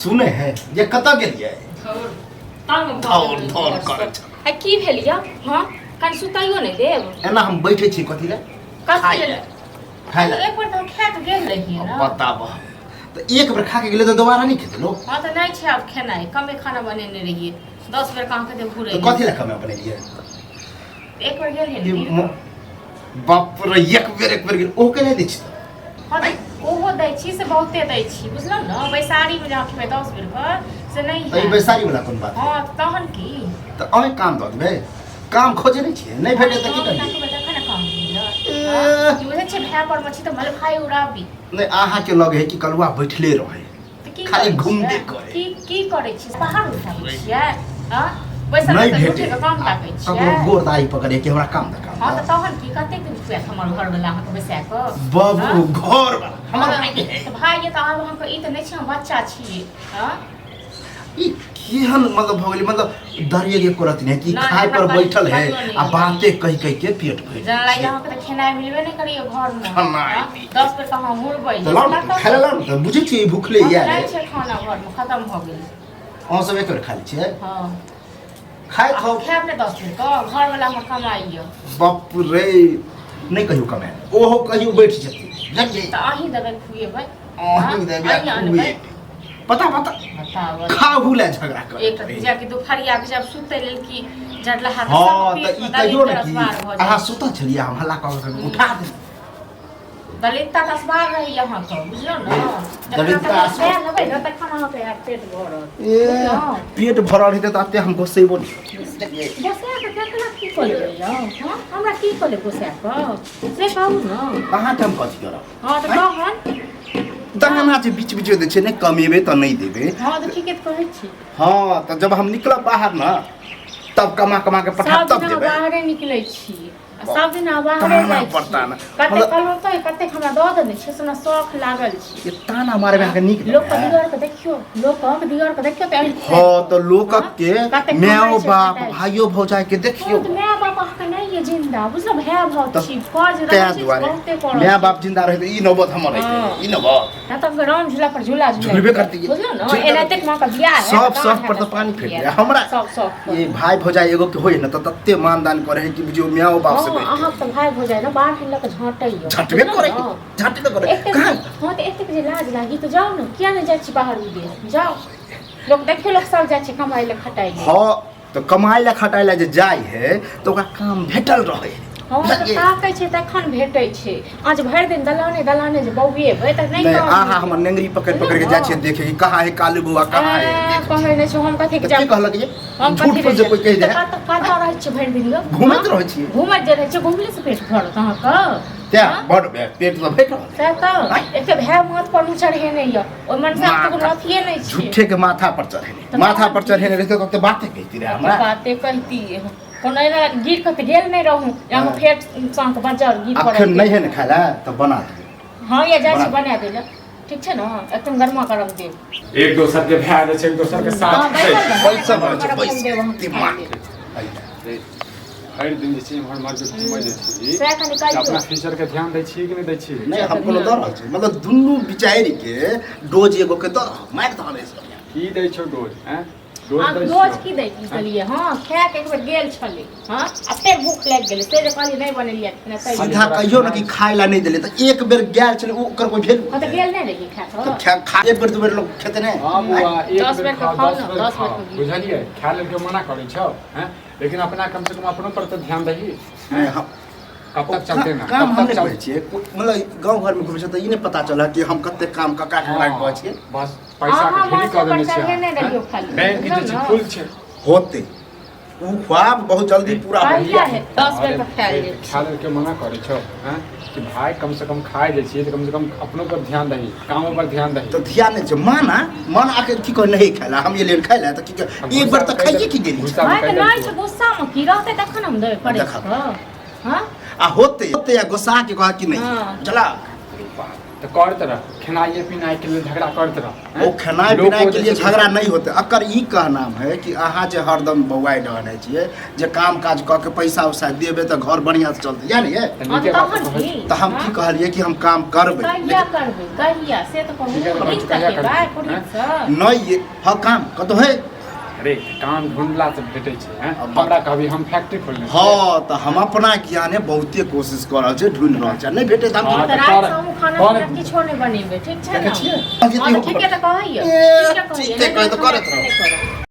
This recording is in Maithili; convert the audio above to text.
सुने है जे कतऽ गेलियै? तंग भऽ धौर गेलियै धौर घरसँ। करै छै। आ की भेल यऽ? हँ, कनि सुतैयो नहि देब? एना हम बैठे छी कथी लए? कथी खाइ लेल? लए, खाइ लए। एक बेर तऽ हम खा कऽ गेल रहियै ने। बताबह तऽ, एक बेर खा के गेलै तऽ दोबारा नहि खेतै लोक? हँ, तऽ नहि छै आब खेनाइ। कमे खाना बनेने रहियै। 10 बेर कहाँ कते घुरै। तऽ कथी लए कमे बनेलियै? एक बेर गेल रहियै ई ने। बाप रे, एक बेर, एक बेर गेल, ओ के नहि दै छी? हँ, तऽ ओहो दै छी से बहुते दै छी, बुझलहुँ ने? बैसारीमे जहाँ खेबै 10 बेर कऽ से नहि तऽ ई हैत। बैसारी वाला कोन बात? हँ, तऽ तहन की? तऽ अहीं काम दऽ देबै? काम खोजे नहि छियै, नहि भेटै तऽ की काम करियै? तकबै तखन ने काम मिलत। ए। हँ, की बुझै छियै, भाय परमे छी तऽ मलफाइ उड़ाबी। नहि, अहाँके लगे है कि कलुआ बैठले रहे। तऽ की खाली करै घुमबे छियै? करै। की की करै छी? पहाड़ उठाबै छियै? हँ, बैसल नहि बैसल भेटे उठे कऽ काम ताकै ककरो छियै? गोर दाढ़ी पकड़े कि हमरा काम दे, काम हँ, दे। तऽ तहन की? कतेक दिन खुआएत हमर घरवला अहाँके बैसा कऽ? बाबू हँ? घर वाला हमर भाई के है। तऽ भाय ये, तऽ आब अहाँके ई तऽ नहि छै हम बच्चा छियै। हँ। ई केहन मतलब भऽ गेलै, मतलब डरिए के करत नहि कि नहि, खाय हमरा पर कहियो बैठल है नहि आ बाते कहि कहि के पेट भरि जेना जाइ लागैए छै। अहाँके तऽ खेनाइ मिलबे नहि करैए घरमे। खेनाइ हँ? नहि। 10 बेर तऽ अहाँ मुड़बै। तऽ लाउ ने, खाय लए लाउ ने। तऽ बुझै छियै ई भुखले हम यऽ। नहि छै खाना घरमे, खतम भऽ गेल। अहाँ सब एक बेर खा लै छियै? हँ। खाइत अहाँ हो। खायब ने 10 बेर कऽ? घरवला हमर कमाइए। बाप रे, नहि कहियो कमाए, ओहो कहियो बैठ जेतै, बुझलियै? तऽ अहीं देबै, खुएबै। अहीं देबै? अहीं अनबै। पता पता। बताबऽ। खाहू लए झगड़ा कर। एक जाके दुपहरिया के जब सुतै लेल की जड़लहा के हँ सब तऽ पेट ई मे कहियो दलित ने कि असवार भऽ अहाँ जाइ। सुतल छलियै, हम हल्ला कऽ कऽ उठा देली। दलितता के असवार रहैए अहाँके, बुझलहुँ ने? जखन दलितता अहाँ असवार। सएह लेबै ने तखन अहाँके हैत पेट भरल। ए। बुझलहुँ? पेट भरल हेतै तऽ एते हम गोसेबो नहि। गोसा कऽ केकरा की कऽ लेबै यौ? हँ, हमरा की कऽ लेब गोसा कऽ, से कहू ने। अहाँके हम कथी करब? हँ, तऽ कहन। दाना जे बीच बीच दै छै ने, कमेबै तऽ नहि देबै। हँ, तऽ ठीके तऽ कहै छी। हँ, तऽ जब हम निकलब बाहर ने तब कमा कमा के पठा सब तब दिन देबै। बाहरे निकलै छी आ सब दिन अहाँ बाहरे ताना जाइ छी। पर ताना। कतेक मतलब- कलौतै, कतेक हमरा दऽ देने छै से हमरा शौख लागल छै। ये ताना मारबै अहाँके नीक लोक के लगैए? दियर के देखियौ, लोकक दियर के देखियौ तऽ हँ, तऽ लोकक के कतेक मायो कमाइ छै, बाप खटाइ छै। भाइयो भौजाइ के देखियौ। हँ, तऽ माय बाप अहाँके नहि ये जिन्दा, बुझलहुँ? भाय भाव तऽ छी, फर्ज रहै ताहि छै दुआरे बहुते करऽ माय छै। बाप जिंदा रहै तऽ ई नौबत हमर रहितै? हँ। ई नौबत ना तऽ राम झूला पर झूला झूला झुलबे करतियै। बुझलहुँ ने? झुलबे एनाहिते करतियै। माँ के बियाह है। सब शौक पर तऽ पानी फेर गेलै हमरा। सब शौक पर। ई भाय भौजाइ एगो के होय ने तऽ तते मानदान करे है कि बुझियौ मायो बाप से हँ बढ़ि के। अहाँके तऽ भाय भौजाइ ने बाहर लऽ कऽ झाँटैए। झटबे करे, झटबे करे। एतेक कहाँ? हँ, तऽ एतेक जे लाज लागी तऽ जाउ ने। किया नहि जाइ छी बाहर विदेश? जाउ, लोक देखियौ, लोक सब जाइ छै कमाइ लए, खटाइ लए। हँ, तऽ कमाइ लए खटाइ लए जे जाइ है तऽ ओकरा काम भेटल रहै है। हँ, तऽ बुझलियै? ताकै छै तखन भेटै छै। अहाँ जे भरि दिन दलाने दलाने जे बौएबै तऽ नहि नहि काम अहाँ मिलत। हमर नेंगरी पकड़ि पकड़ि के जाइ छियै देखे कि कहाँ है कालू बौआ, कहाँ है। ए, कहै नहि छै हम कथी के तऽ की जाब। कहलक जे हम झूठ कथी फूस जे कोई कहि दे। तऽ कतऽ कतऽ रहै छियै भरि दिन यौ? घूमैत हँ? रहै छियै। घूमैत जे रहै छियै, घुमले से पेट भरत अहाँके? तें हँ? बड पेट तऽ भेट रहल है। सएह तऽ एते भाय माथ पर नहि चढ़ेने यऽ, ओहि मनसा के तऽ कोनो अथिये नहि छै। झूठे के माथा पर चढ़ेने। तऽ माथा तहन पर की? चढ़ेने रहिते तऽ ओते बाते कहिती रहे हमरा। बाते कहती। कोनो एना गिर कऽ तऽ गेल नहि रहूँ जे हम हँ। फेर साँक बजर गिर पड़ल। अखन नहि है ने खाय लए तऽ बना दियौ। हँ, या जाइ छी बना। बना दै लए। ठीक छै ने? एकदम गरमा गरम देब। एक दोसर के भाय जे छै एक दोसर के हँ साथ छै। बैसल रहब, बैसल गरमा रहै छै, गरम बैसल। देब अहाँके दिमाग। खाय लेल। रे, भरि दिन जे छै इम्हर उम्हर जे घूमै जे छी सएह कनि से कहियौ। अपना फ्यूचर के ध्यान दै छी कि नहि दै छी? नहि, हम कोनो दऽ रहल छी, मतलब दुनू बिचारि के डोज एगो के दऽ रहल, मारि दऽ रहल छै। की दै छौ डोज? हैं, डोज आब दै रोज छियौ? की दै देलियै? हँ, खा के एक बेर गेल छलै। हँ, आ फेर भूख लागि गेलै से जे कहलियै नहि बनेलियै खेनाइ तै। सीधा कहियो ने कि खाय ला नहि देले तऽ एक बेर गेल छलै, ओ ओकर कोई भेल? हँ, तऽ गेल नहि रहियै खा तऽ कऽ? खा खा एक बेर दू बेर लोक खेतै नहि? हँ बौआ, एक 10 बेर बेर के खाओ, खाउ 10 ने, बेर 10 बेर खाओ के गीत। बुझलियै? खाय लेल केओ मना करै छौ? हैं, लेकिन अपना कम से कम अपनो पर तऽ ध्यान दही। नहि, हम कब तक चलते ना? काम कब हम तक नहि चल करै छियै। मतलब गाँव घरमे घुमै छियै तऽ ई नहि पता चलल कि हम कते काम ककरा ककरा के कहै छियै। बस पैसा के अहाँ ढेरी माथ कऽ पर देने छियै। चढ़ेने अहाँ, रहियौ खाली। बैंक जे छै बुझलहुँ ने? फुल छै। होते ओ ख्वाब बहुत जल्दी पूरा हो। कहिया है 10 बेर के खायल अरे, जाइ खाय लेल केओ मना करै छौ? हैं, कि भाय कम से कम खाय जे छियै तऽ कम से कम अपनो पर ध्यान दही, कामो पर ध्यान दही। तऽ ध्यान नहि छै। माना मन आके की कह नहीं खाइला, हम ये लेल खाइला तऽ की कह, एक बार तऽ खाइए की गेली। गुस्सा भाय तऽ कहि नहि देलकौ। छै गुस्सामे की रहतै तखन हम देबै पड़ै देखब। हँ। आ होते होते आ गुस्सा के कह कि नहीं हाँ। चला। तऽ करैत रह, खेनाइए पिनाइके लेल झगड़ा करैत रह। ओ खेनाइ पिनाइ के लिए झगड़ा नहीं होते। अकर ई कहना है कि अहाँ जे हरदम बौआइ डहने छियै जे काम काज कऽ के पैसा उसा देबै तऽ घर बढ़िआँ से चलतै, या नहीं है? हाँ, तऽ तहन की? तऽ हम की कहलियै कि हम काम करबै। कहिया करबै, कहिया से तऽ कहू। ठीक है, नीक कहिया तकेबै करबै? पुरहितसँ? नहीं ये हाँ काम कतौ है। अरे काम ढूंढला से भेटै छै, हैं? अब हमरा कहबी हम फैक्ट्री खोलने छियै। हाँ तऽ हम अपना ज्ञाने बहुते कोशिश कऽ रहल छियै, ढूंढि रहल छियै, नहि भेटै तऽ हम हाँ, तऽ तऽ राति कर- से हमहूँ खाना कर- पीना किछो नहि बनेबै, ठीक छै देखै ने? छियै? हाँ, तऽ ठीके तऽ कहैयै, ए, ठीके कहैयै, ठीके नहि कहै तऽ तऽ करैत रहू। नहि करब।